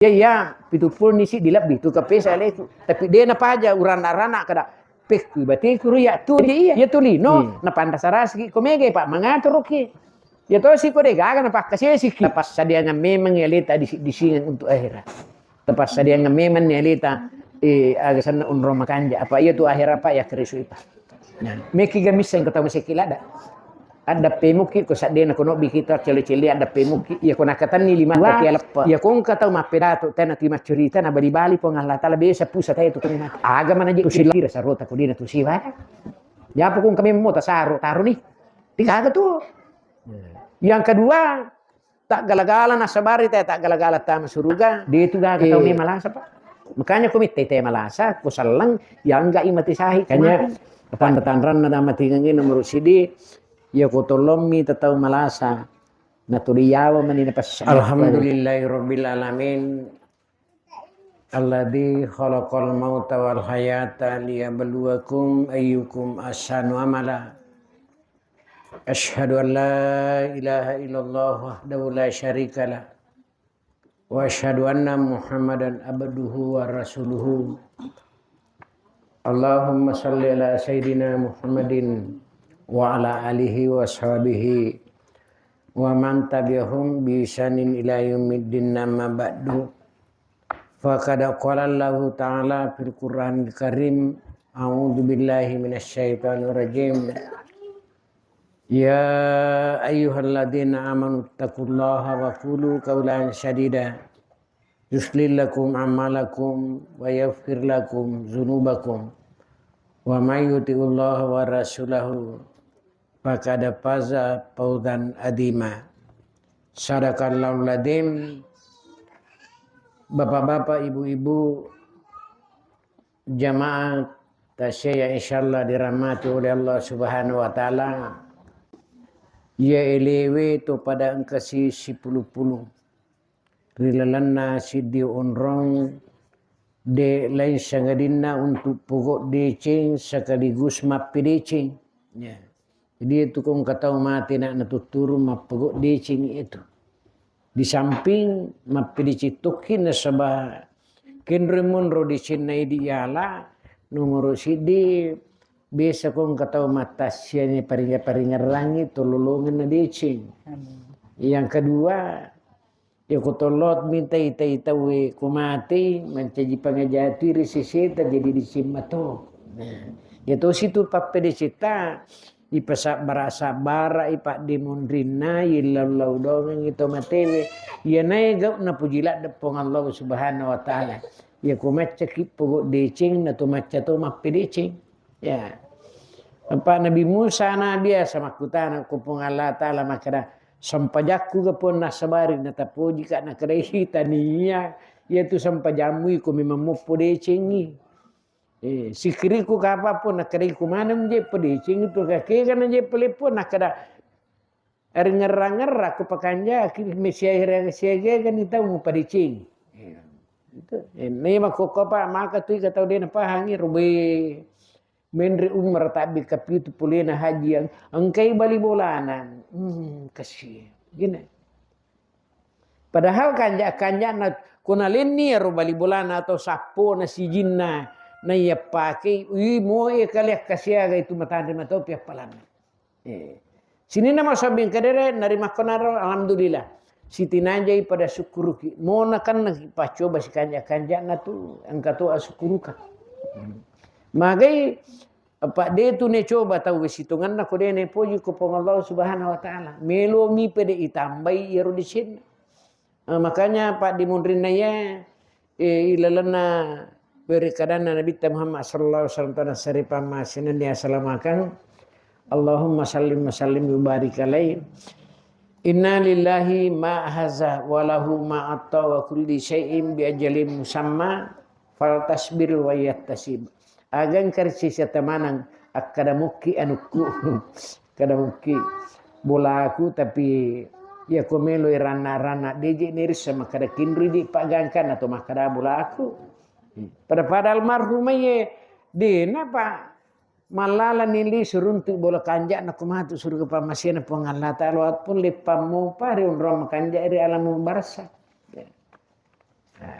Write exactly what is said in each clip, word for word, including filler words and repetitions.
Iya, iya, pitu puloni siddi lebbi tu kapesa aleku. Tapi de napaja urana-rana kada pekku bateku ro iya tu di iya. Iya tu lino, hmm, napanrasa-rasaki ko mega, Pak, mangatoroki. Iya tosi ko de gaga napakkasesiki. Tapassadiangan memang aleta disi-, disingeng untuk akhirat. Tapassadiangan memang ni aleta, eh, aga senna onrong makanja. Apa iya tu akhirat, Pak, ya kerisui, Pak. Nah, meki ga misseng ko tau maseki ladda. Addappemukki ko saddena ko nobbiki to cele-cele addappemukki. Iya ko nakatenni lima tapi aleppa. Iya ko engka tau mappedato tena tu maccerita na bali-bali Puang Allah Taala biasa pusat aja tu terima. Aga mana je tu sila kira sarota ko dina tu siwa. Japo ko engka memmo tasaro taroni. Tiga aga tu. Yang kedua, taggala-gala nasabari te, taggala-gala tama suruga, de tu gaga tau, eh, me malasa, Pak. Makanya ko mittai te malasa, ko selleng, ya engga i mati sahi. Makanya tanra-tanranna damatingeng nomor sidi, ya ko tolommi tetau malasa. Na tuli yawa mani na pas. Alhamdulillahirabbil alamin. Alladzi khalaqal mauta wal hayata liyabluwakum ayyukum ahsanu amala. Asyhadu an la ilaha illallah wahdahu la syarikalah. Wa asyhadu anna Muhammadan abduhu wa rasuluhu. Allahumma salli ala sayyidina Muhammadin wa ala alihi wa sahbihi wa man tabi'ahum bi ihsanin ila yaumiddin, amma ba'du. Faqad qala Allahu ta'ala fil Qur'anil Karim, a'udzu billahi minasy syaithanir rajim. Ya ayyuhalladzina amanu taqullaha wa qulu qaulan sadida. Yuslih lakum a'malakum wa yaghfir lakum dzunubakum. Wa may yuti'ullaha wa rasulahu faqad faza fawzan adzima. Sadaqallahul adzim. Bapak-bapak, ibu-ibu, jamaah tasya yang insyaallah dirahmati oleh Allah Subhanahu wa Ta'ala, iya elewe to pada engkasi sipulu-pulu ri lalenna siddi onrong, de lain sangadinna untuk pogok deceng sekaligus mappedeceng. Ya. Jadi itu kong katau mati nak natutturu mappogok deceng itu. Di samping mappedeceng tokki nasaba kenroi monro decenna idi yala nomoro siddi biasa kong katau mattassiani paringa-paringerrangi tololongenna deceng. Amin. Yang kedua, ya ko tolot minta itai tauwe ko mati mancaji pangajatui ri seseta jadi deceng mato. Nah, ya tosi tu pappedecetta. Ipasabbara-sabbara i paddimunrinna, illau-lau dongengngi to matewe. Iyanae gau'na puji ladde Puang Allah Subhanahu wa Ta'ala. Iya ko maccaki pogok deceng, na to macca to mappedeceng. Ya. Apa Nabi Musa na biasa makkutana ko Puang Allah Ta'ala makkeda, sempajakku ga Puang nasabari na tapoji ka, na kedai tania, iya tu sempajammu iko memang moppo decengi. Eh, sikiriku kapapun, nakkedai ku maneng je pedeceng itu, kakega na je peleppo, nakkeda, ringerra-ngerra ku pakanjaki, mesiaga-siagani tau mupadeceng. Eh, itu. Eh, ne makkokko, Pak, maka tu ika tau dena pahangi, rube menre umra tabbi kapitu pulena haji yang engkai bali bolana. Hmm, kasihan. Gini. Padahal kanja-kanjana ko nalenni ero bali bolana atau sappona sijinna naiya pakei, ui, moe kale akkasiaga itu matanre matopi appalanna. Eh. Sininna masabbing kedere narimakkonaro alhamdulillah. Sitinajai pada sukkuruki. Mona kannaki paccoba sikanja-kanjana tu engka to asukkuruka. Magai Apa de tu ne coba tau sitongenna ko de ne poji ko Puang Allah Subhanahu wa Ta'ala. Melo mi pede itambai iyaro decenna. Eh, makanya paddimunrinna ya, eh, ilalenna weri kadanna Nabitta Muhammad sallallahu alaihi wasallam tana sari pammasinanni asalamakang. Allahumma sallim wa sallim wa barik alaih. Inna lillahi ma haza wa lahu ma atta wa kulli syai'in bi ajalin musamma. Faltasbir wa yahtasib. Aga engka ri sisa tamanang, akkada mukki anukku. Kada mukki bolaku, tapi iya ko meloi ranna-ranna deje nerissa makkada kinriji pagangkan atau makkada bolaku. Pada-pada almarhum ye dena pa mallala nili suruntu bola kanja na kumatu surga pamasiana Puang Allah Ta'ala walaupun leppang mopa ri onrong makanja ri alam barzakh. Nah,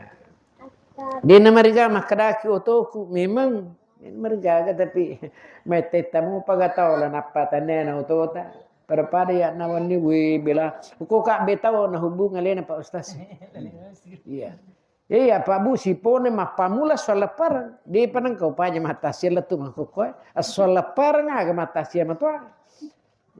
Dena mariga makkedaki otoku, memang, memang marigaga, tapi mettetta mupa gatau la nappa tanena otota. Pada-pada ya nawanni, wih, bela. Ko ka betau na hubung alena Pak Ustaz. Iya. Iya, Pak Bu, sipone mappamula soal lebaran. Dia panang kau paja mata sial tu mangkoko. Soal lebaran aga mata sial matua.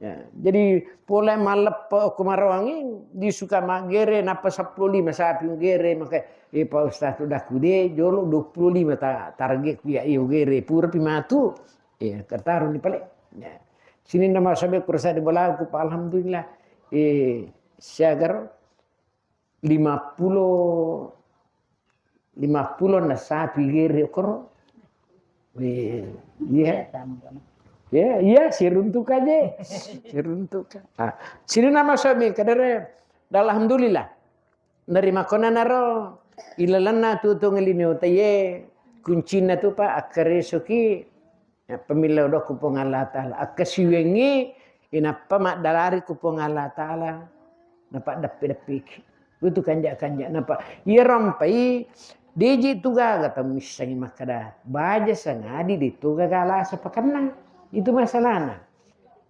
Ya, jadi pole malleppe okko marowangngi, disuka maggere, nappa seppulo lima sapi gere, maka, eh, Pak Ustaz, udah kude jolo dua puluh lima ta-, target ku ya, iyo gere, pura pi matu. Ya, kataruni pale. Ya. Sininna masabe kurasa di bolaku, Pak, alhamdulillah. Eh, siagaro lima puluh, lima puluh na sapi gere okoro. Eh, iya. Ya, iya, siruntuk aja. Siruntuk. Ah, sini nama suami kadere. Alhamdulillah. Nari makkona naro ilalenna tutung lino taye kuncinna tu, Pak, akkaresoki. Ya, pemillau doku Puang Allah Ta'ala. Akkasiwengi inappa maddalari ku Puang Allah Ta'ala. Napa deppe-deppeki. Itu kanja-kanja. Napa iya rompai, deji tu gaga tau missengi makkada, baja sangadi de tu gaga lasa pakenna. Itu masalahna.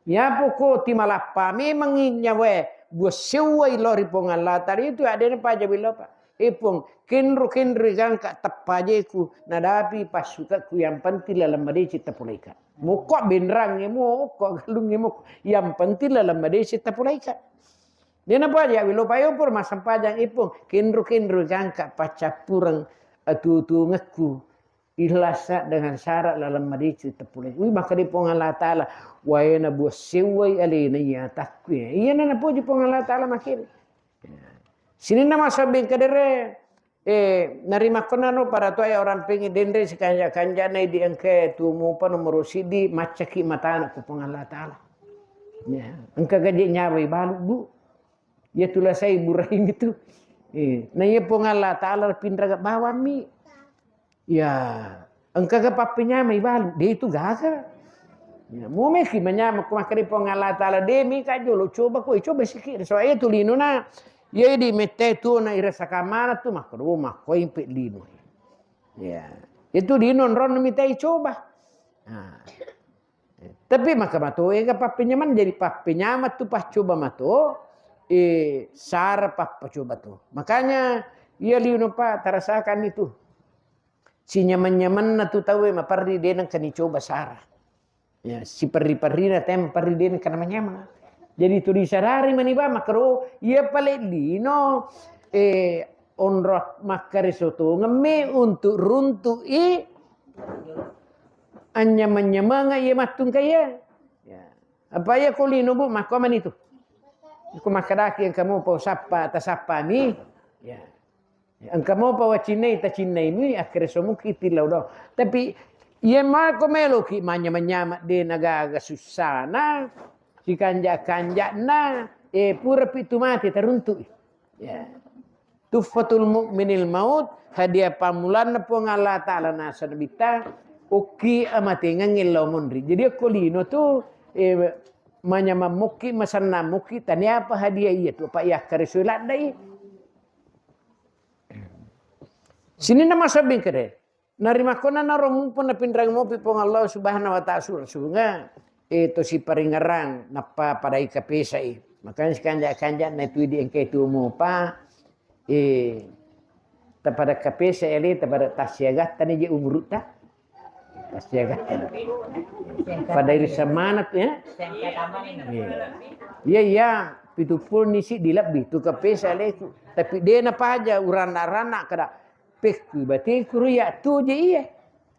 Ya poko ti malappa memang nyawae buat sewai lo ri Puang Allah Ta'ala itu adena paja bilo, Pak. Eh, Puang, kenro-kenro gangka teppajeku, nadapi passukaku, yang penting laleng madeceng tapulaika. Mokko benrangnge, mokko galungnge, mokko. Yang penting laleng madeceng tapulaika. Dena paja wilo payo pur massempajang, eh, Puang, kenro-kenro gangka paccappureng atuo-tuongekku. Ikhlasna dengan syarat laleng madeceng tapulai. Wi, maka di Puang Allah Ta'ala, waena buat sewai alena iya takku ya. Iya na napoji Puang Allah Ta'ala makere. Sininna masabbing kadere, eh, nari makkonano para tua ya orang pengi denre sikanja-kanjana di engke tu mupa nomor sidi maccaki matana ku Puang Allah Ta'ala. Ya, engka gaji nyawai balu, Bu. Ya tulah saya Ibrahim itu. Eh, na iya Puang Allah Ta'ala pinraga bawammi. Ya, engkaga pappenyamai balu, de itu gaga. Ya, mumeki manyama ku makkeda Puang Allah Ta'ala, de mika jolo coba koi, coba sikit. So, eh, tu lino na, ya di mette tu na irasa kamana tu, makkeda, oh, makkoi pe lino. Ya, itu lino ron mitai coba. Nah. Tapi maka mato ega pappenyamang, jadi pappenyamang tu paccoba mato, eh, sara pappacoba tu. Makanya iya lino pa tarasakan itu. Sinyamang-nyamanna tu tauwe maperri de nengka nicoba sara. Ya, siperri-perrina tem perri de nengka namanyamang. Jadi tu disarari mani ba makro, iya pale lino, eh, onro makkareso tongemme untuk runtu'i anyamang-nyamanga iya mattungka iya. Ya. Apa iya ko lino, Bu, makko mani tu. Ko makkedaki engka mopa usappa, tasappani. Ya. Engka mopa wacinnai, tacinnai mi, akkere somuki tillau do. Tapi iya mako meloki manyama-nyama de nagaga sussana, sikanja-kanjana, eh, pura pitu mati taruntu'i. Ya. Tuhfatul Mukminil Maut, hadiah pammulanna Puang Allah Ta'ala nasaba Nabitta, okki amatengengnge lao monri. Jadi okko lino tu, eh, manyamang mokki, masennang mokki, taniapa hadiah iya tu, apa iya karesoi laddai. Sininna masabbing kere. Narimakkonanaro mumpung napinrang mopi Puang Allah Subhanahu wa Ta'ala surga, eh, to siparingerang nappa padai kapesai. Makanya sikanja-kanja na itu di engkai tu mopa, eh, tapada kapesa ele, tapada tasiagatta ni je umurutta. Tasiagatta. Pada iri semanat ya. Iya. Iya, iya, pitu puluh nisi di lebbi tu kapesa eleku. Tapi dena paja urana-rana kada Pekkui bateku ro iya tu je iya.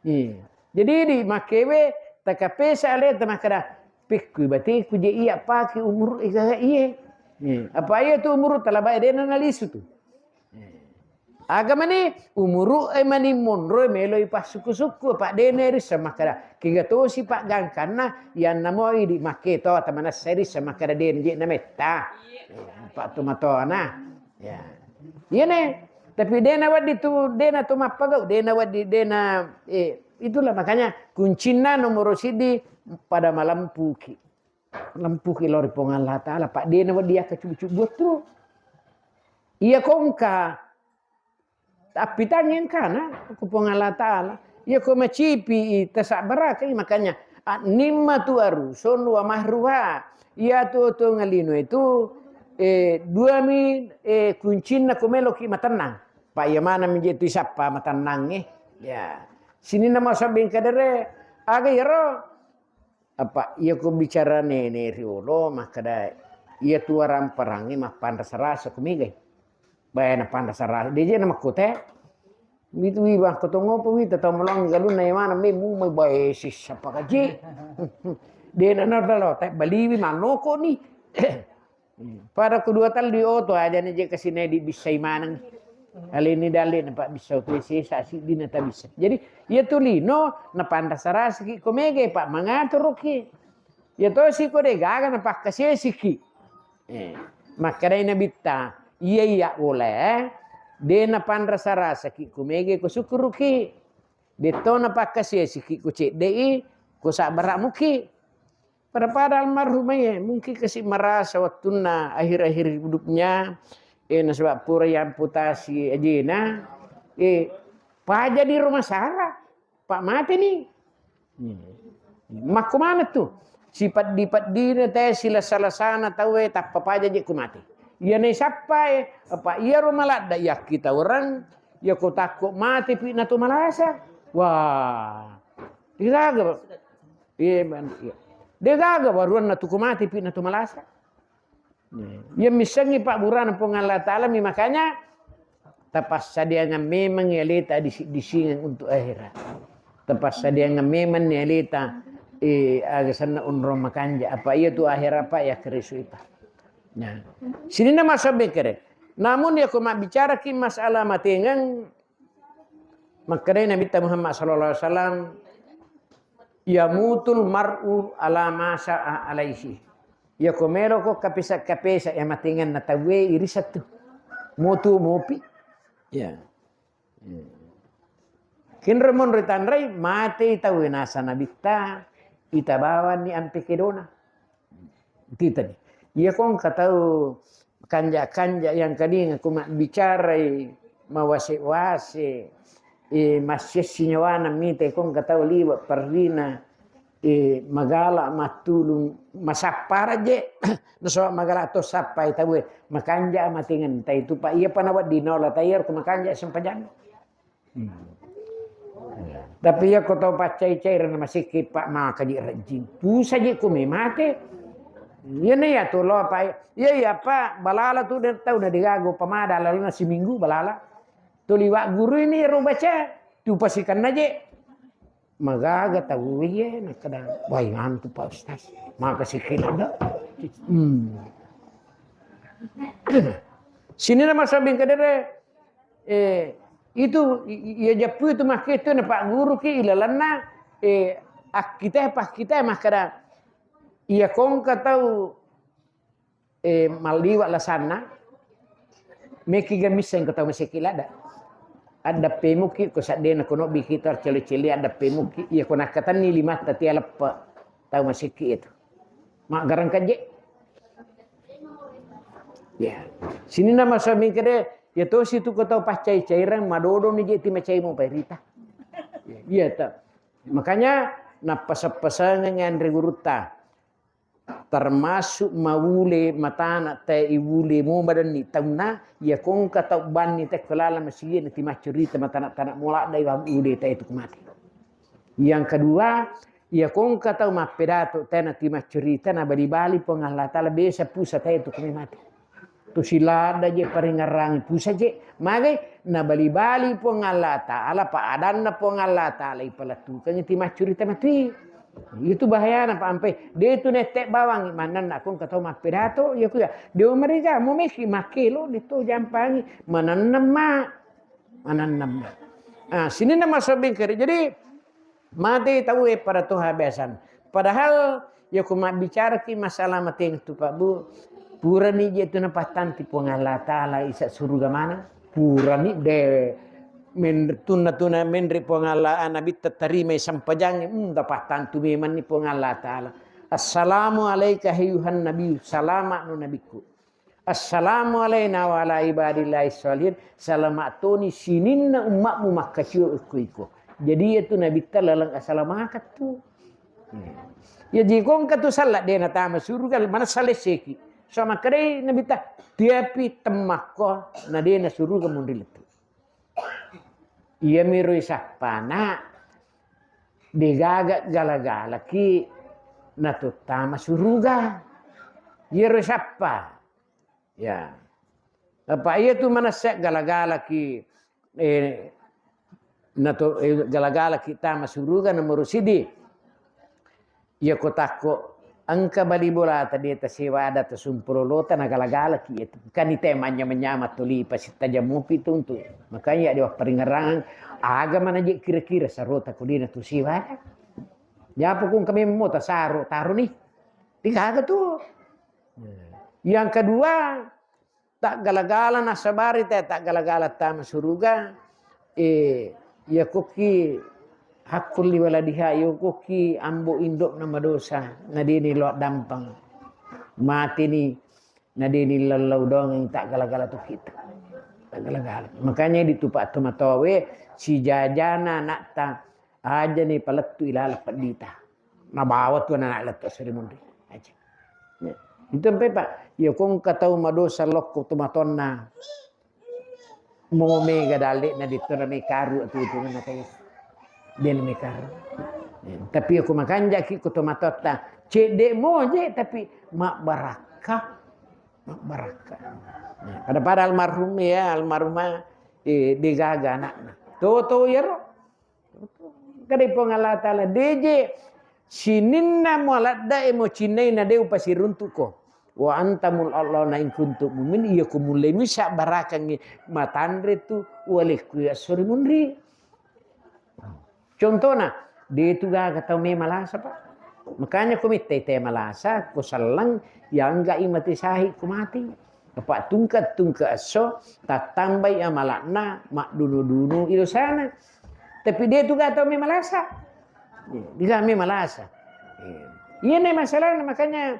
Iya. Jadi di makkewe takapesa aleta makkeda, pekkui bateku je iya pake umuru e gaga iye. Iya. Apa iya tu umuru talabae dena nalisu tu. Iya. Aga mani umuru e mani monro e meloi passuku-suku apa dena rissa makkeda kega tosi paggangkanna yanna moi di makke to tamanessa rissa makkeda dena je nametta. Iya. Pak tu matona. Ya. Iya ne. Tapi dena waddi tu, dena tu mappagau, dena waddi, dena, eh, itulah makanya kuncinna nomor sidi pada malampuki. Lampuki lori Puang Allah Ta'ala, Pak, dena waddi akka cubu-cubu tu. Iya kongka Appitangngi engkana ko Puang Allah Ta'ala. Iya ko macipi i tasabbaraka i, makanya, "A'nimma tu arusun wa mahruha." Iya tu, tu ngalino itu, eh, dua mi, eh, kuncinna ko meloki matennang. Pak, iya mana mi je tu isappa matennangnge. Ya. Sininna masabbing kadere, aga iyaro? Apa iya ko bicara nene riolo, makkeda iya tu waramparangnge mappanrasa-rasa ko megai. Bayana panrasa-rasa. Deje na makkote. Mitu wi bang, ko tongopo wi, tatau melong galunna iya mana, me mu mai bae sissa pakaji. Dena na dalo, te baliwi manoko ni. Pada kedua tal di oto aja ni je kasine di bisa maneng. Alini dalle na pak bisa tu sesa si dina ta bisa. Jadi iya tu lino na panrasa-rasa ki ko mege pak mangaturuki. Iya tosi ko de gaga na pakkasesiki. Eh, makkedai Nabitta, iya iya oleh, de napanrasa-rasaki ko mege ko sukkuruki. Detto napakkasiasiki ko ceddei, ko sabbara muki. Pada-pada almarhum e, mungkin kasi merasa waktunna akhir-akhir hidupnya, eh, nasaba pura amputasi ajena, eh, paja di rumah sakit. Pak mate ni. Makko maneng tu? Sipaddi-paddina te, silasa-lasana tauwe, tappa paja je ku mate. Iya naisappa e, apa iyaro maladda yakkitaureng, iya ko takko mate pi na to malasa. Wah. Degaga. Iya, iya. Degaga baruanna tu ko mate pi na to malasa. Iya missengngi pabburana Puang Allah Ta'ala mi, makanya tapassadiangan memang aleta disi-, disingeng untuk akhirat. Tapassadiangan memang ni aleta, eh, aga senna onrong makanja. Apa iya tu akhirat apa ya keresu ipa. Nah, sininna masa bekere. Namun ya ko mabbicaraki masalah matengeng, makkedai Nabitta Muhammad sallallahu alaihi wasallam, "Yamutul mar'u ala ma sya'a alaihi." Ya ko melo ko kapesa-kapesa ya matengenna tauwe irisa tu. Motu mopi. Ya. Kinro monro tanrai mate tauwe nasa Nabitta, ita bawanni ampe kedona. Titani. Iya ko engka tau kanja-kanja yang kadinga ku mabbicarai mawase-wase, eh, massiessi nyawana mita ko engka tau liwa parrina, eh, magala mattulung masappara je. Nasaba magala to sappai tauwe, makanja matengen tai tu pa iya pa nawedding naola tayar ku makanja sempajang. Hmm. Tapi iya ko tau paccai-caireng masikki pak maka ji rejjing. Pusa ji ku me mate. Iya na iya tu lo apa iya iya pak balala tu de tau na digago pamada laluna siminggu balala. Tu liwa guru ini ro baca tu pasikanna je. Magaga tau iye nakkeda, "Wai antu Pak Ustaz, maka sikki ladda." Hmm. Sininna masabbing kedere, eh, itu i-, i-, iya jappu itu makketu na Pak Guru ki ilalanna, eh, akkite pakkite makkeda, iya kongka tau eh, malliwa lasanna, meki ga misseng ko tau masekki ladda. Addappe muki ko saddena ko nobbi kita cele-cele addappe muki, iya ko nakkatenni limatta tia leppe tau masekki itu. Maggarang kaje. Ya. Sininna masa mingkede, ya tosi tu ko tau paccai-caireng, madodo mi je ti macai mu pairita. Iya ta. Makanya nappaseng-pasengeng anre gurutta. Termasuk mawule matana tae iwule mo madanni taunna, iya kongka tau banni tae ko lala masigi'na timaccurita matana-tana moladda iwang ude tae tu mate. Yang kedua, iya kongka tau mappedato tae na timaccurita na bali-bali Puang Allah Ta'ala besa pusa tae tu mate. Tu siladda je paringerrangi pusa je. Magai nabali-bali Puang Allah Ta'ala, pa adanna Puang Allah Ta'ala ipalettukengngi timaccurita matui. Itu bahayana pa ampe. De tu nette bawang manenna kong katau mappedato ya kuya. De mereka mu meki makkelo de to jampangi manenna ma. Manenna ma. Ah, sininna masabbing kere. Jadi mate tauwe pada toha biasan. Padahal ya ku mabbicaraki masalah mateng tu Pak Bu, purani je tu napattanti Puang Allah Ta'ala isa suruga mana. Purani de men-, tunna-tunna menre Puang Allah Nabi tattarimai sampajangnge, hmm, dapattantu memanni Puang Allah Ta'ala. Assalamu alaika ayyuhan nabi, salama no nabiku. "Assalamu alaina wa ala ibadillahi sholihin," salama toni sininna ummatmu makkacio iko-iko. Jadi iyatu nabitta laleng asalamakeng tu. Ya jikongka tu salla de natama suruga, manessa lesseki. So makkedai nabitta, "Tiapi temmakko na de nasuruga munri lettu." Iyamiro isappana, degaga gala-galaki natuttama suruga. Iyaro isappa. Ya. Apa iya tu manessa gala-galaki, eh, nato-, eh, gala-galaki tama suruga nomoro sidi. Iya ko takko engka bali bolata de tasewa ada tasumpololota na gala-galaki itu. Kan ite manyama-nyama tuli pasitta jamupi tu untuk. Makanya dia paringerang aga mana je kira-kira sarota ko dina tu sewa ada. Japa kung kami mo tasaro taro ni. Tiga tu. Yang kedua, taggala-gala nasabari te, taggala-gala tama suruga, eh, ya koki hakkulli waladiha, ya koki ambo indokna madosa, nadini lo dampang. Matini, nadini lallau dongeng taggala-gala tu kita. Taggala-gala. Makanya ditupak tomatowe, sijajana anakta, aja ni palettu ilala pedita. Nabawa tu anak lettu seri munri. Aja. Ya. Itu sampai, Pak. Ya, kong katau madosa lokko tu matonna. Mo mega dalle na ditto na mekaru tu itu na kai. Dia na mekaru. Ya. Tapi aku makanjaki ku tu matotta. Cedde moje tapi mak barakka. Mak barakka. Ya. Pada-pada almarhum ya, almarhumah, eh, degaga anakna. Toto yaro. Kada Puang Allah Ta'ala, deje sininna mualadda e mucinnai na de upasiruntuko. Wa antamul Allah na in kuntum mu'min, iya ko mulai misa barakangi matanre tu walekku ya sori munri. Contohna, de tu gaga tau me malasa, Pak. Makanya ko mittai te malasa, ko sallang, ya angga i mati sahid ko mati. Apa tungka-tungka esso, tattambai amalakna, maddunu-dunu i dosana. Tapi de tu gaga tau me malasa. Iya, de gaga me malasa. Iya. Iya ne masalahna, makanya,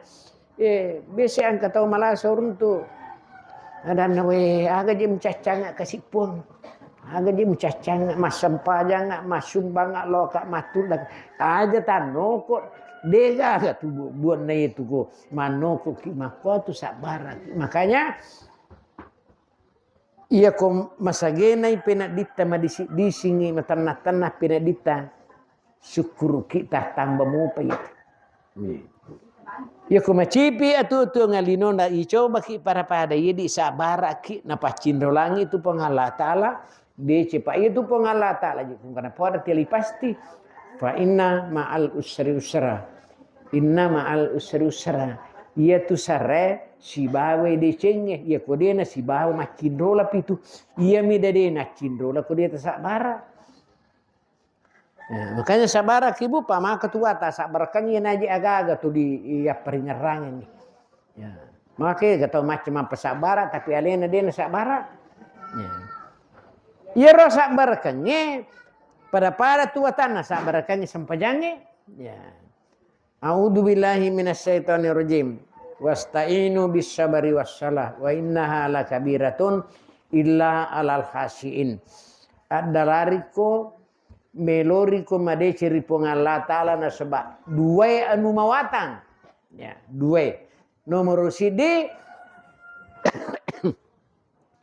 eh, biasa angka tau malasa urung tu. Adanna we, aga je mucaccanga kasi Puang. Aga je mucaccanga, massempajanga, massumbanga, loka, mattuddang. Aja tannoko, de gaga tu bu-, buanna itu ko. Mannokoki makkuatu sabbaraki. Makanya, iya ko masagenai penadditta, madisi-disingi, matanna-tanna penadditta, sukkuruki tattamba mopa itu. Iya ko macipi atu-atuang alinona, icobaki pada-pada, iya di sabbaraki napaccinrolangi tu Puang Allah Ta'ala, Dece pa iya tu Puang Allah Ta'ala ji, kung kana poada tiali pasti. Fa inna ma'al usri usra. Inna ma'al usri usra. Iya tu sare sibawa decengnge, iya ko dena sibawa maccinrola pitu. Iya mi dade naccinrola ko deta sabbara. Ya, makanya sabbara ki bu, pa maka tu wata sabbarakan iya naji aga-aga tu di iya paringerrangan ni. Ya. Maka iya tau macam apa sabbara, tapi alena dena sabbara. Ya. Iyaro sabbarakengnge, pada-pada tu watanna sabbarakengnge sempajangnge. Ya. A'udzu billahi minasyaitonir rajim. Wasta'inu bis sabri was salah wa innaha lakabiratun illa alal khasyiin. Addalariko, meloriko madeceng ri Puang Allah Ta'ala nasaba duae anu mawatang. Ya, duae. Nomoro siddi,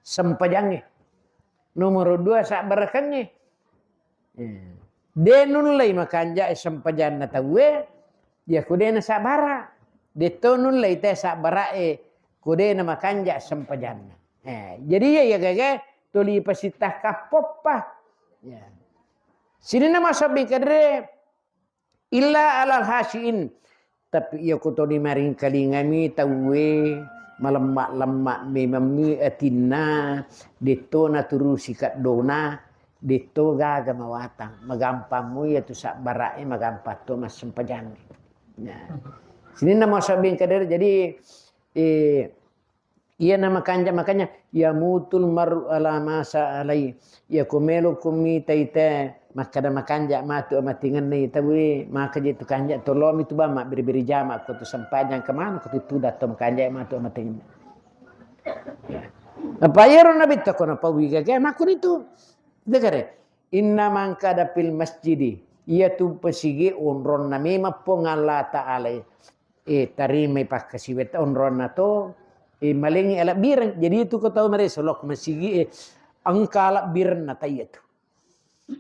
sempajangnge. Nomoro dua, sabbarakengnge. Eh, de nullei makanja'e sempajanna tauwe, ya ko de nasabbara. Detto nullei te sabbara'e ko de namakanja sempajanna. Eh, jadi iya, iya gage tuli pasitta kappoppa. Ya. Sininna masobbi kadre, illa alal khasyiin. Tapi iya ko toni maringkalingami tauwe malemma-lemma memammi atinna, detto naturusi keddona, detto gaga mawatang, magampang mo iya tu sabbara'e, magampang to massempajangnge. Nah, sininna masobbi kadre, jadi, eh, Iyana makanja, makanya, "Yamutul mar'u ala ma sa'alai." Iya ko melo ko mitai te makkada makanja matu amatingenna tauwe, maka je tu kanja tolomi tu bang mabbiri-biri jama ko tu sempajang kemana ko tu tuda to makanja matu amatingenna. Apa iyaro Nabitta ko napaui gaga makkunitu. Degare. Inna mangkada fil masjidi. Iyatu masigi onronna memang Puang Allah Ta'ala. Eh, tarimai pakkasiwiatta onronna to. Eh, malengi alebbireng. Jadi itu ko tau mareso lokko masigi, eh, engka alebbirenna taiyatu.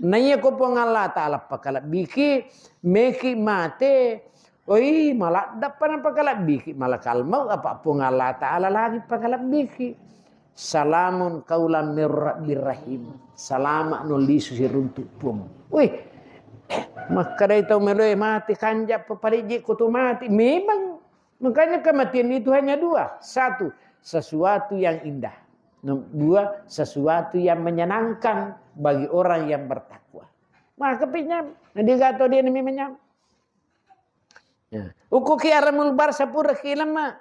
Naiya ko Puang Allah Ta'ala pakalebbiki, meki mate, oi, maladdappa napakalebbiki, malakal maut, apa Puang Allah Ta'ala lagi pakalebbiki. Salamun qaulam mir rabbir rahim. Salama no lisu siruntu Puang. Wih, makkedai tau meloe mate kanja papalejje ko to mate. Memang. Makanya kematian itu hanya dua. Satu, sesuatu yang indah. Nom-, dua, sesuatu yang menyenangkan bagi orang yang bertakwa. Maka pinyam, na digato dia nami menyam. Ya. Uku ki aramul bar sapura ki lama.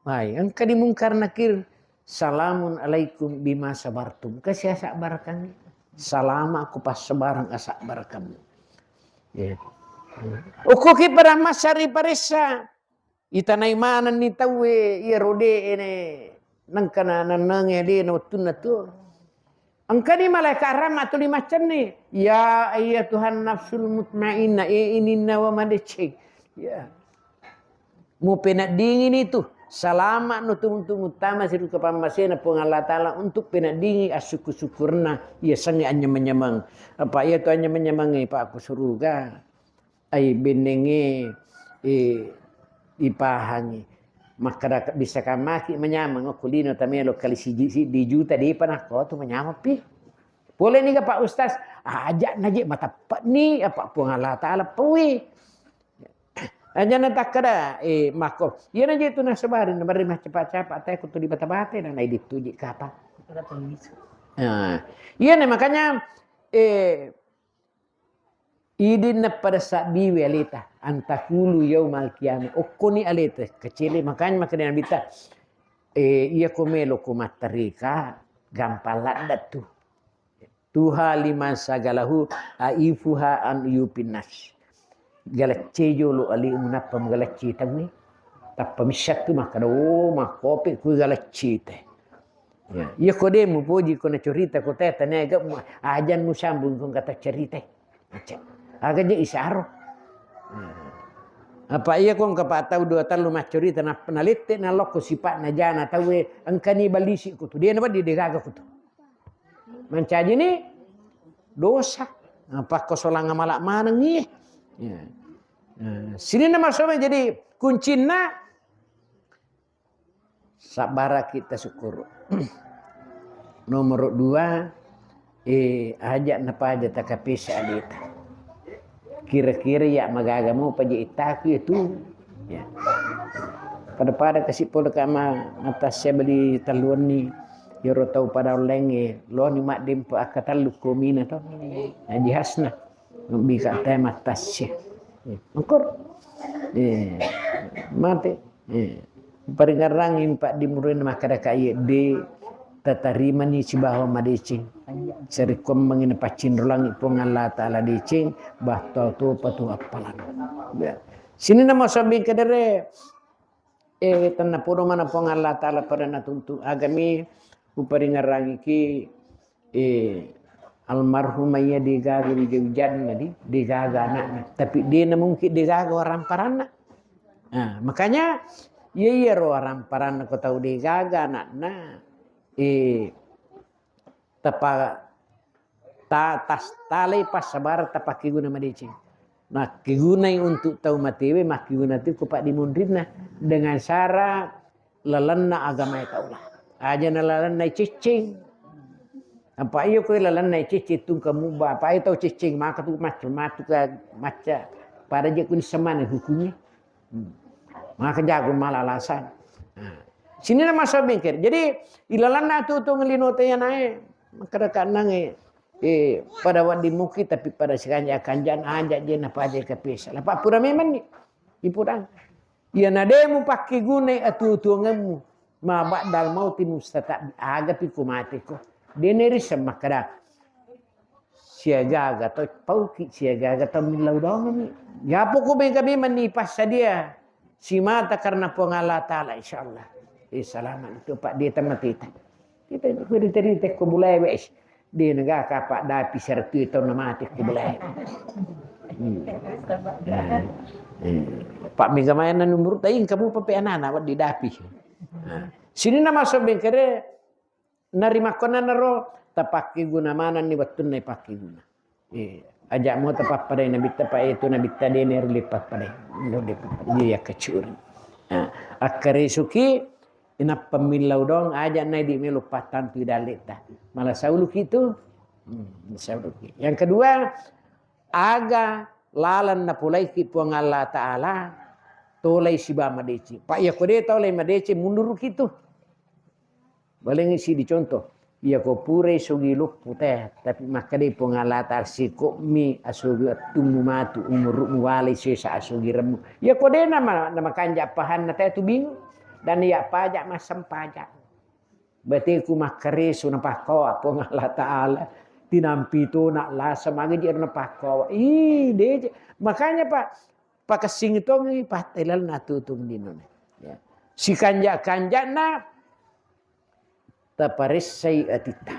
Hai, engka di Mungkar Nakir. Salamun alaikum bima sabartum. Kasiasa barakangi. Salama aku pas sebarang asa barakangi. Ya. Uku ki pada masari paressa. Itanai manenni tauwe iyaro de'e ne nengka na-, nennenge alena wettunna tu. Engkani malaeka rahmat tuli maccenni, "Ya ayyatuhan nafsul mutmainnah, e ininna wa madeceng." Ya. Mupeneddingini tu, salama no tu untuk muttama siruka pammasena Puang Allah Ta'ala untuk peneddingi assukku-sukkurna iya sengnge anyameng-nyameng. Apa iya tu anyameng-nyameng e pa ku suruga. Ai bennengnge, eh, ipahangi. Makkeda bisa kamaki manyameng, okko lino tamelo kali siji siddi juta, depa nakko tu manyameng pi. Pole niga Pak Ustaz, aja naje matappa ni apa Puang Allah Ta'ala pawe. Aja na takkeda, eh, makko. Iya naje tu nasabari, nabari macapa-capa, tae kutu di bata-bata, na naidi tuji kata. Nah, iya ne makanya, eh, Idinna pada sabbiwi aleta, antakulu yaumal qiyamah. Okkoni aleta, kecele. Makanya makkeda Nabitta, eh, iya ko melo ko mattarika, gampang ladda tu. Tuha liman sagalahu aifuha an uyupin nas. Galacce jolo alimu nappa mugalacce tauwe. Tappa missattu makkeda, "Oh, makkopi ku galacce te." Ya, iya ko de mupoji ko nacorita ko te tania ga mu-, ajan musambung ko kata cerita. Macam. Aga je isaro. Apa iya ko engka pa tau dua tallu maccorita na, nalette nalokko sipa'na jana tauwe engkani balisi kutu. Dia na di degaga kutu. Mancaji ni dosa. Apa ko solanga malak maneng iya. Ya. Nah, sininna maksudnya jadi kuncinna sabbaraki tasukkuru. Nomoro dua, eh, aja napaja takapesa aleta. Kira-kira ya magaga mo paja itaku itu. Ya. Pada-pada kasi pole kama matasya beli talluanni yoro tau pada ollengnge loni maddempo akka tallu komina to. Haji Hasna. Bika te matasya. Eh, engkor. Eh, mate. Eh, paringerrangi Pak di muruin makkeda ka iye de tatarimani sibawa madeceng. Sarekkuammengi napaccinrolangi Puang Allah Ta'ala deceng, batto topa tu appalang. Ya. Sininna masabbing kedere, eh, tennapodo mana Puang Allah Ta'ala pada natuntu agami, uparingerrangiki, eh, almarhumah iya degaga wija-wijanna di, degaga anakna. Tapi de na mungkin degaga waramparanna. Nah, makanya iya iyaro waramparanna ko tau degaga anakna, eh, tapa-, ta-, tas-, talai passabareng tapakkeguna madeceng. Makkegunai untuk tau matewe, makkeguna tu ko paddimunrinna dengan syarat lalenna agamae taulah. Aja na lalenna cicing. Apa iya ko lalenna cicing tungka muba, apa iya tau cicing maka tu macca, matu ka macca. Pada je kuni semana hukumnya. Hmm. Maka jago mala alasan. Nah, sininna masalah bengker. Jadi ilalanna tu tu ngelino tayanae. Maka dekat nange. Eh, pada wadi muki tapi pada sekanja kanjang aja je napaja kapesa. Lapa pura memang ni. Ipurang. Iya na de mupakkeguna atuo-tuongemmu. Ma ba'dal mauti mustatab, aga pi ko mate ko. De nerisseng makkeda, siagaga to pauki, siagaga to millau dongeng. Yapo ko mega memang ni passadia simata karena Puang Allah Ta'ala, insyaallah. Eh, salama itu Pak, dia temati ta. Kita kudu tadi teko bulae wes. Dia negaka Pak Dapi sertu itu namati ku bulae. Hmm. Nah, eh. Pak Mega main nomor tain kamu pape anak-anak di Dapi. Nah, sini nama sobeng kere narimakkonanaro tapakkeguna manenni wettunna ipakkeguna. Eh, aja mo tapappadai nabitta, pa itu nabitta de nero dipappadai. Nero dipappadai. Iya, iya, kecuri. Nah, akkaresuki inappa millau dong, aja nai di melo pattantu daletta. Malah sauluki itu. Hmm, sauluki. Yang kedua, aga lalang napolaiki Puang Allah Ta'ala, tolai siba madeceng. Pak, iya ko de tolai madeceng, munduruki itu. Balengngi sidi contoh, iya ko purai sogi loppu te, tapi makkadai Puang Allah Ta'ala, siko'mi asogi attummu matu, umuru'mu walai sesa asogiremmu. Iya ko de nama, nama kanja pahanna te tu bingung. Dan iya pajak masang pajak. Bateku makkaresu napakkawa Puang Allah Ta'ala. Tinampi tona lasa magi jero napakkawa. Ih, deje. Makanya Pak, pakessing tongi pattelalna tutung dinone. Ya. Sikanja-kanjana taparessai atitta.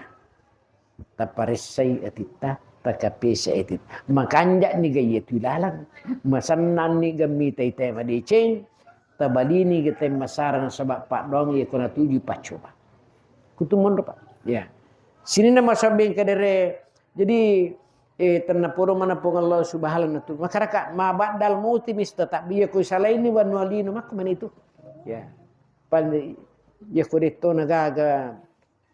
Taparessai atitta, takapesai atitta. Makanja ni gaiya tu ilalang. Masennang ni gami tai tai madeceng, tabalini ga tai masarang sebab paddoang iya kona tuju paccoba. Kutu monro, Pak. Ya. Sininna masabbeng kadere. Jadi, eh, tennapodo mana Puang Allah Subhanahu wa Ta'ala. Masyarakat ma ba'dal mauti mista tak biya ko salaini wanu alino makko mani itu. Ya. Pan ya ko detto nagaga,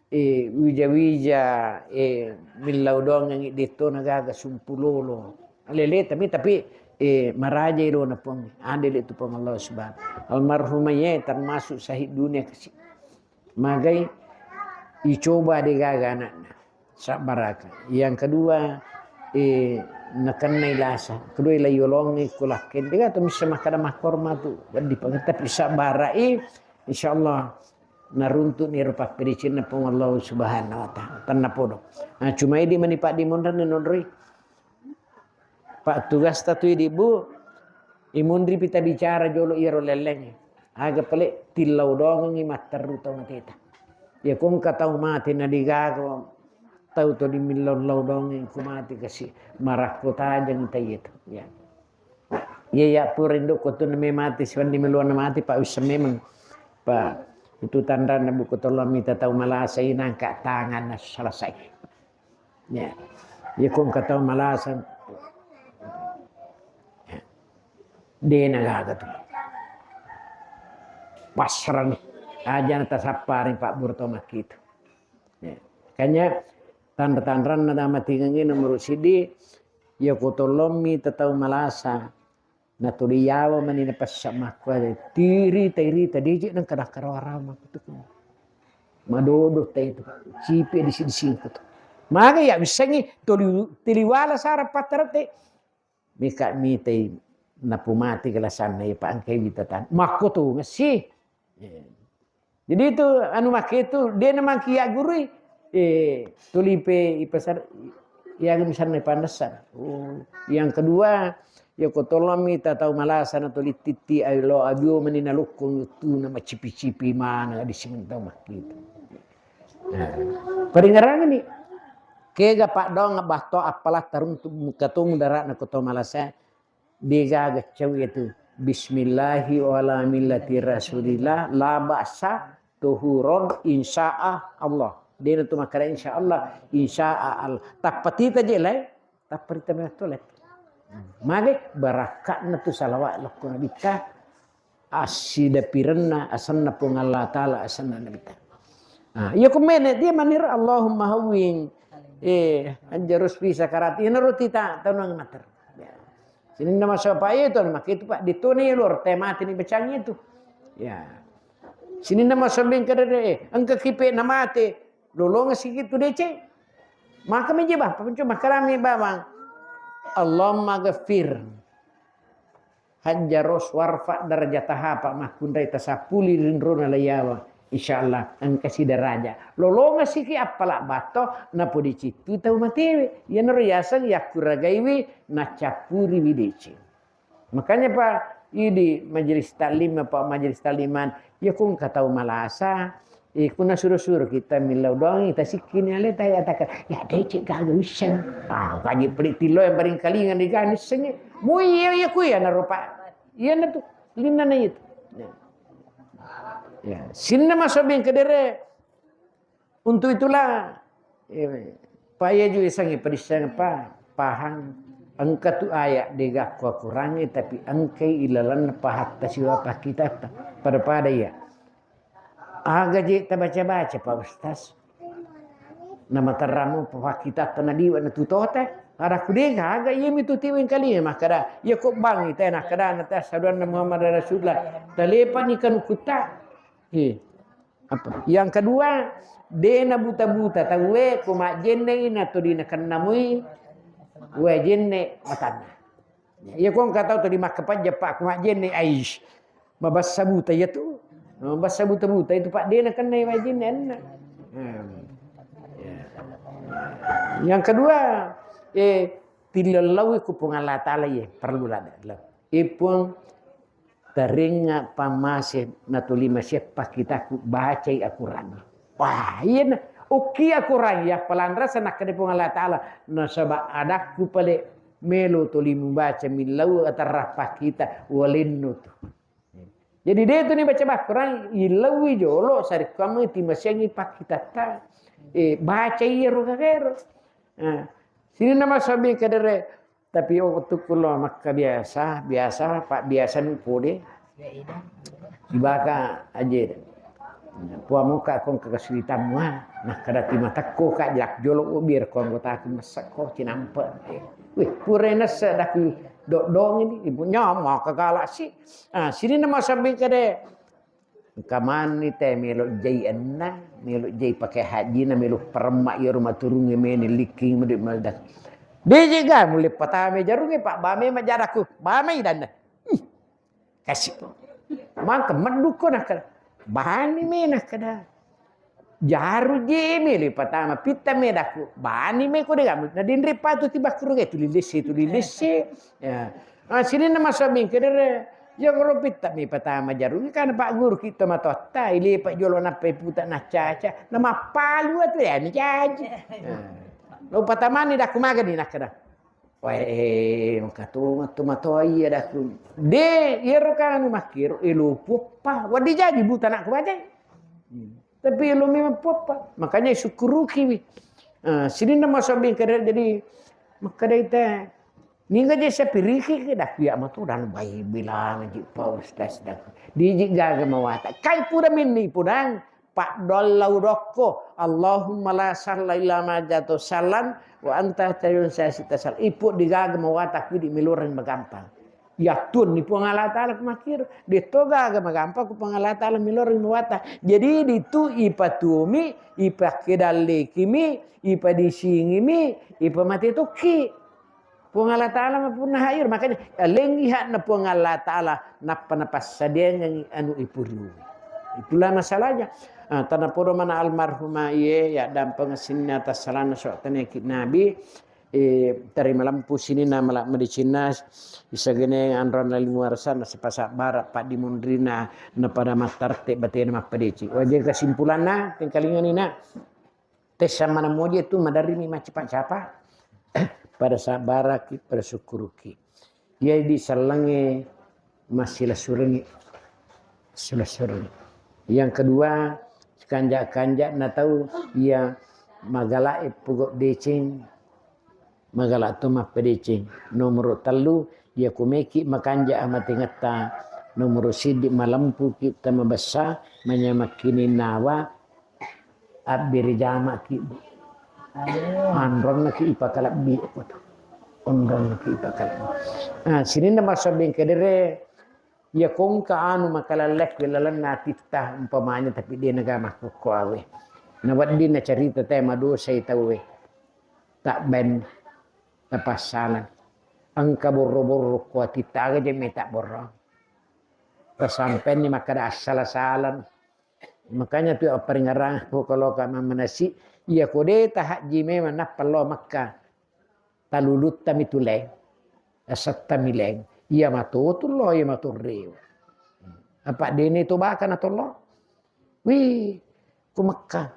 eh, wija-wija, eh, millau doangngi detto nagaga sumpulolo. Lele tapi, tapi, eh, maraja ilo na Puang. Ade le tu Puang Allah Subhanahu. Almarhumah ya termasuk syahid dunia kasi. Magai icoba de gaga anakna. Sabbaraka. Yang kedua, eh, nakennai lasa. Kedua, layolongi kulakken. Dega tu bisa makkada makkorma tu. Wedding pangetta pisa barai, insyaallah naruntuk ni rupa piricinna Puang Allah Subhanahu wa Ta'ala. Tennapodo. Nah, cuma idi mani Pak dimonrang nonroi. Pak tugasta tu idi, Bu, imunri pita bicara jolo iyaro lellengnge. Aga pale tillau dongengngi matteru tau mateta. Ya kongka tau mate na digaga tau to dimillau-lau dongengngi ku mate kasi marakko tajeng taiyetu. Ya. Iya, ya, pura induk ko tu name mati, siwan di meluana mati, Pak, wisseng memang. Pak, itu tandana buku tolong mita tau malasa, inangka tangan selesai. Ya. Ya, kong katau malasa. Ya. Dena gaga tu. Pasrah ni. Aja na tasapparing Pak Burto makkitu. Ya. Makanya tanra-tanranna damatingengi nomor sidi, ya ko tolong mita tau malasa. Natuli yawa mani napessa makkuae, tirita, irita, deje nengka dakkarawa-rawa makkutu. Madodo te itu, cipi disi-disingku tu. Maga ya wissengi tuli, tuli wala sara pattara te. Mika mitai napumati kelasanna ya pa engkai wita tan. Makkutu ngesi. Eh. Jadi itu anu make itu dia namang kia gurui. Eh, tulipe ipasar yang misalnya pandesan. Oh, yang kedua, ya ko tolong mita tau malasa na tuli titi ayo lo abio meni na lukkung tu na macipi-cipi mana di simen tau makkitu. Nah, paringerang ni. Kega pak dong batto appalah tarung tu mukatung darat na ko tau malasa. Degaga cau itu. Bismillahi wa ala millati Rasulillah, la ba'sa, tuhuron, insya Allah. Dena tu makkada insya Allah, insya Allah. Tappa tita je lai, tappa rita mewa tu lai. Mage barakkatna tu salawat lokko nabitta, assidapirenna asenna Puang Allah Taala, asenna nabitta. Ah, iya ko mene dia manir Allahumma hawwin. Eh, anjarus bisa karati. Ina roti ta tanang mater. Ya. Sininna maso Pak, iya tu, maka itu Pak, dituni lur, te mati ni bacang itu. Ya. Sininna maso bengkadere, eh, engka kipe na mate, lolonga sikitu deceng. Maka meje Bapak, pencu makarami Bawang. Allahumma ghafir. Hajjaros warfa darajataha, Pak, makkunrai tasappuli rinrona layawa. Insyaallah engka si daraja. Lolonga siki appala batto, napodi cittu tau matewe. Iyanaro yaseng yakkuragaiwi nacappuriwi deceng. Makanya, Pak, Idi majelis taklim apa majelis takliman, ya ku engka tau malasa, eh, ku nasuro-suro kita millau doang, kita sikkini ale tai ataka, ya dece gaga wisseng. Ah, kaji pelik tilo yang paling kalingan di gani senge. Mu iya, iya ku iya narupa. Iya na tu, lina na itu. Ya. Ya, sinna masobing kedere. Untuk itulah, eh, paya ju isangi pedisseng apa pahang engka tu ayat dega kurangi tapi engkai ilalan pahatta siwa pakitatta pada-pada iya. Aga je tabaca-baca Pak Ustaz. Nama terramu pakitatta nadiwa na tutota. Ada kudega aga iya mitu tiwing kali makkada iya kok bangi tena kada na tas saduanna Muhammad Rasulullah. Talepa ni kan kutta. Eh. Apa? Yang kedua, de nabuta-buta tauwe ko majjenne na to di nakenna mui wae jenne matanna. Iya ko engka tau to di makkapajja Pak ko majjenne aish. Mabassa buta iya tu. Mabassa buta-buta itu Pak de nakenna wae jenne anna. Hmm. Ya. Yang kedua, eh, tillallaui ku Puang Allah Taala ye perlu lada. Ipung Tarengnga pammase natolima seppa kitaku bacai Akorang. Wah, iyena okki Akorang ya palanrasa nakkeda Puang Allah Taala nasaba adakku pale melo tolimu baca millau atarrappa kita walenno tu. Jadi de tu ni baca Akorang ilaui jolo sarekkuameng timasengi pakkitatta. Eh, baca iyaro gagero. Nah, sininna masabi kedere Tapi wettukku lo makka biasa, biasa, Pak, biasa nu pode. Sibaka aje. Puang muka kong kesulitanmu, ah. Nah, kada ti matakko ka jelak jolo, oh, biar ko anggotaku masakko cinampe. Wih, pura nasa daku dodong ini, ibu nyama kagala si. Ah, sini nama sambil kede. Engka manni te melo jai enna, melo jai pake hajina, melo paremma iyaro maturungnge meni likking mede meledak. Deje ga mulle patame jarungnge, Pak, bame majaraku, bame idanna. Hmm. Kasi. Mangka meddukko nakkeda. Bani me nakkeda. Jaru je melo patama pitta me daku. Bani me ko de gamu. Na dinre patu ti bakkurungnge tuli lesse, tuli lesse. Ya. Ah, sininna masabbing kedere, ya guru pitta mi patama jaru. Kan Pak Guru kita matotta, ilepa jolo nappa iputa nacaca, na mappalu atu ya ni jaji. Nah. Lo patamani daku maga ni nakkeda. Wae, eh, engka tu matu matoa iya daku. De, iyaro kanu makkiro, eh, lo puoppa. Waddi jaji buta nak kubacai. Tapi lo memang puoppa. Makanya sukkurukiwi. Ah, sininna masabbing kedere jadi makkeda ita. Niga je sapiriki ke dah kuya matu dan bai bilang ji Pak Ustaz dah. Diji gaga mawata. Kai pura minni pudang. Pak dolla udokko. Allahumma la sahla illa ma ja'altahu sahlan wa anta khairun sahilin. Ipu digaga mawata kudi miloreng magampang. Yattun ni Puang Allah Taala ku makkiro. Detto gaga magampang ku Puang Allah Taala miloreng mawata. Jadi ditu ipatumi, ipakedallekimi, ipadisingimi, ipamate tokki. Puang Allah Taala mapunna hair, makanya lengi hakna Puang Allah Taala nappa napassadiangengi anu ipuriwi. Itulah masalahnya. Ah, tanapodo mana almarhumah iye ya dampeng sinna tassalana soatane ki Nabi, eh, tari malampu sininna mala medicinna isagene anronna limuarsa na sipasabbara paddimunrina na pada mattarte batena mappadeci. Waje kesimpulanna tengkalingani na. Tessa mana moje tu madarimi macapa-capa. Pada sabbaraki, pada sukkuruki. Iya disallangnge massilessurengngi. Silessurengngi. Yang kedua, kanja-kanja na tau iya magala e pugo deceng, magala to mappedeceng. Nomoro tellu, iya kumeki makanja amatengetta. Nomoro siddi malempuki tamabessa, manyamakkini nawa, abbere jamaki. Anronnaki ipakalebbi. Onronnaki ipakalebbi. Ah, sininna masabbing kedere, iya kongka anu makalallekku lalenna atitta umpamanya tapi de naga makkukko awe. Na wedding nacarita te madosai tauwe. Tabben tapassalan. Engka borro-borro ko atitta aga je meta borro. Tasampenni makkada assala-salan. Makanya tu apparingngerang ko kaloka mammanasi, iya ko de tahajji memang nappa lao Mekka. Taluluttami tu leng. Asettami leng. Iya matotu lo, iya matorreo. Apa dene to baka na tollo? Wih, ku Mekka.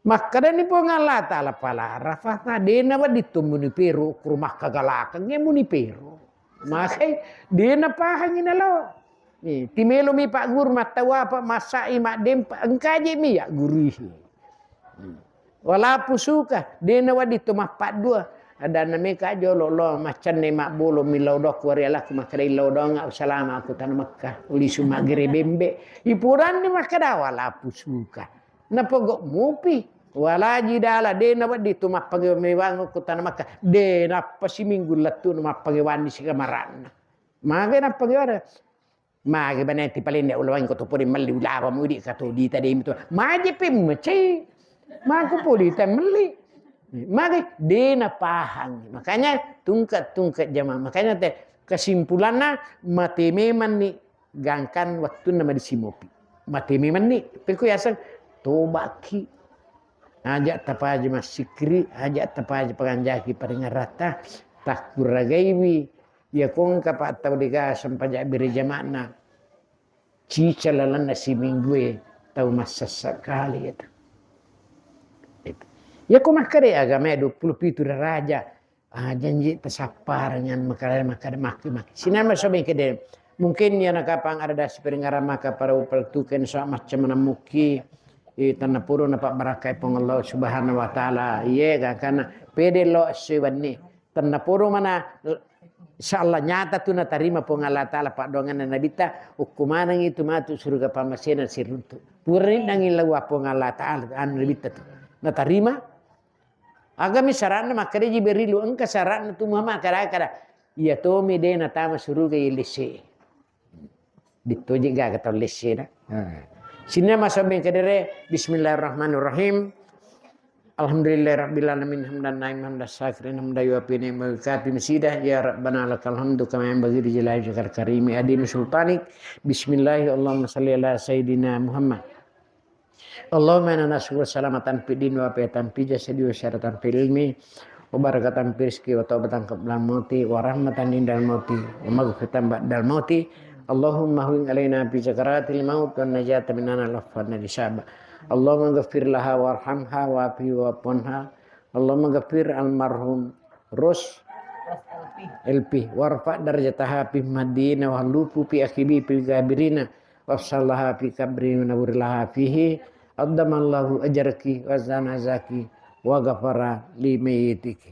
Makkedani Puang Allah Ta'ala, "Fala rafasa," dena wedding to muni pero, kuru makkagalakeng e muni pero. Makai dena pahangi nalo. Nih, timelo mi Pak Guru mattau apa, masai maddempa, engkaje mi ya guru. Wala fusuka, dena wedding to mappaddua. Adanna meka jolo lo, maccenne mabbolo millau dokku warialaku makkeda illau donga usalama aku tana Mekka, ulisu maggere bembe. Ipuranni makkeda wala fusuka. Napogo mupi, wala jidala, dena wedding to mappangewang ku tana Mekka. De nappa siminggu lettu mappangewang di sikamaranna. Mage nappangewang. Magi bane ti paling nde ulawang ko to pori melli ulawa mudi kato dita de mitu. Maji pe mecei. Mako poli ta melli. Magi dena pahang. Makanya tungkat-tungkat jamaah. Makanya te kesimpulanna mate memang ni gangkan waktunna madisi mopi. Mate memang ni. Peko yaseng tobaki. Aja tapaja massikri, aja tapaja panganjaki paringarata, takkuragaiwi. Iya ko engka pa tau dega sempaja bere jama'na. Cica lalenna siminggue tau massessa kali itu. Iya ko makkeda agama dua puluh pitu daraja. Ah, janji tasapparengan makkeda, makkeda, makki, makki. Sinama sobe kede. Mungkin iya nakapang ada dasi peringara maka para upal tuken so macam manamukki. Eh, tanna puro napa barakai Puang Allah Subhanahu wa Ta'ala. Iye, gakana pede lo sewanni. Tenna poro mana, insyaallah nyata tu natarima Puang Allah Ta'ala paddoanganna Nabitta, ukkumaneng itu matu suruga pamasena siruntu. Purani nangi lawa Puang Allah Ta'ala, anu Nabitta tu. Natarima. Agami syaratna makkeda Jibrilu, engka syaratna tu Muhammad kada-kada. Iya tomi de natama suruga ilise. Dittoji gaga tau lessena. Sinna masobbeng kedere, Bismillahirrahmanirrahim. Alhamdulillahirabbil alamin, hamdan naim, hamdan syakirin, hamdan yuafi ni'mahu wa yukafi mazidah. Ya Rabbana lakal hamdu kama yanbaghi li jalali wajhikal karimi adimi sultanik. Bismillah, Allahumma salli ala sayyidina Muhammad. Allahumma inna nas'aluka salamatan fid din wa afiatan fi jasadi wa syaratan fil ilmi wa barakatan fi rizqi wa taubatan qabla mauti wa rahmatan indal mauti wa maghfiratan ba'dal mauti. Allahumma hawwin alaina fi sakaratil maut wa najatan minal afwan najisaba. Allahumma ghafir laha warhamha wa afi wa anha. Allahumma ghafir almarhum Ros Elpi warfa darajataha fi madina wa lupu fi akhibi fi gabirina. Wafsallaha fi kabri wa nawwir laha fihi. Addamallahu ajraki wa zanazaki wa ghafara li mayyitiki.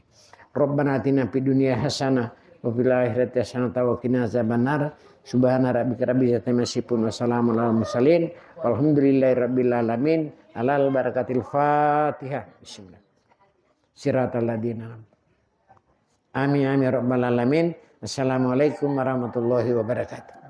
Rabbana atina fid dunya hasanah wa fil akhirati hasanah wa qina azabannar. Subhana rabbika rabbil izzati amma yasifun wa salamun alal mursalin walhamdulillahi rabbil alamin. Alal barakatil Fatihah. Bismillah. Siratal ladzina. Amin, amin, rabbal alamin. Assalamualaikum warahmatullahi wabarakatuh.